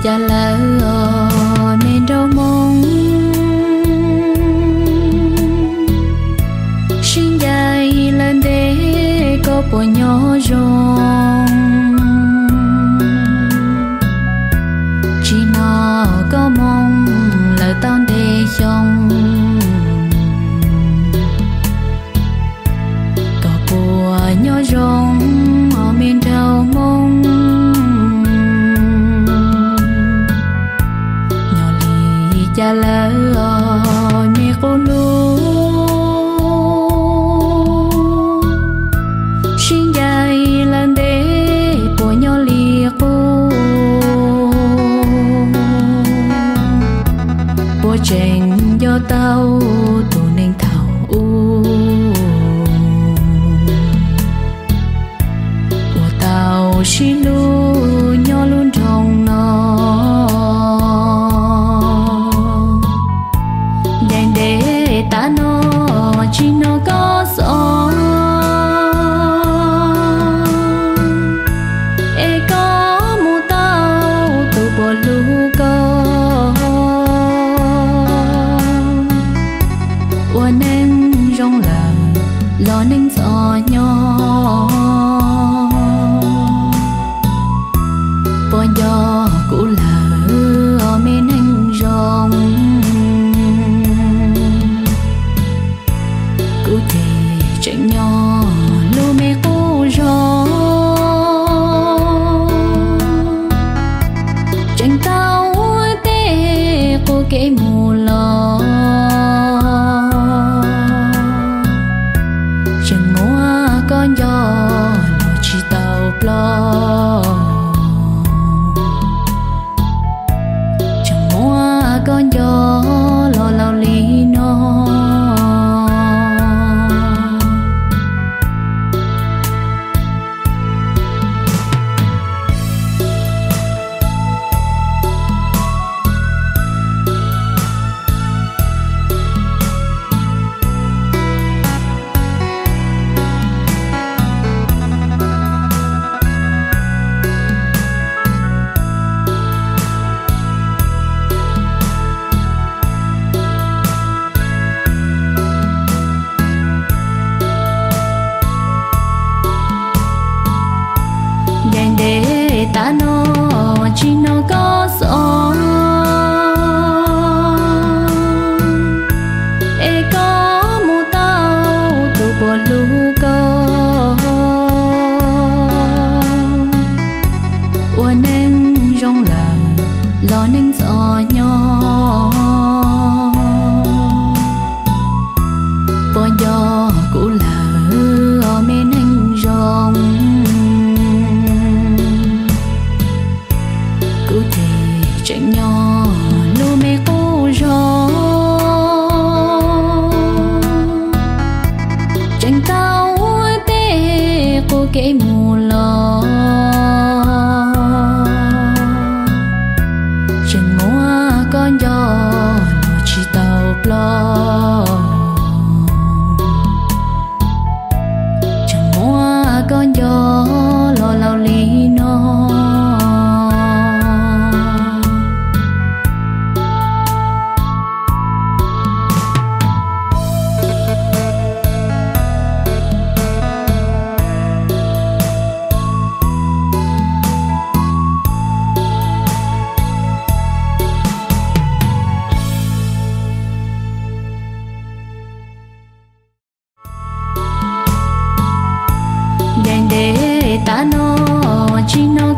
Cas lawm os me nraug Hmoob, sib ncaim lawm ntev koj puas nyob zoo? Tsis hnov koj moo lawm tau ntev xyoo, koj puas nyob zoo os me nraug Hmoob? Nyob li cas lawm os me qub hlub, sib ncaim lawm ntev puas nyob li qub? Puas tseem nco tau tus neeg thaum ub uas tau sib hlub nyob lub nroog no? Ncaim ntev tas no tsis hnov koj xov, es koj mus tau tus puas hlub koj. Ua neej zoo lawm los neej txom nyom, puas nco kuv lawm os me neeg zoo? Kuv ces tseem nyob lub me qub zos, tseem taug tej qub kev mus los, tseem muab koj nco los tsis tau ploj, tseem muab koj nco los laus li no. Ncaim ntev tas no tsis hnov koj xov, es koj mus tau tus puas hlub koj. Ua neej zoo lawm los neej txom nyom, puas nco kuv lawm os me neeg zoo? Kuv ces tseem nyob lub me qub zos, tseem taug tej qub kev mus los, tseem muab koj nco los tsis tau ploj, tseem muab koj nco los laus li no. Ncaim ntev tas no tsis hnov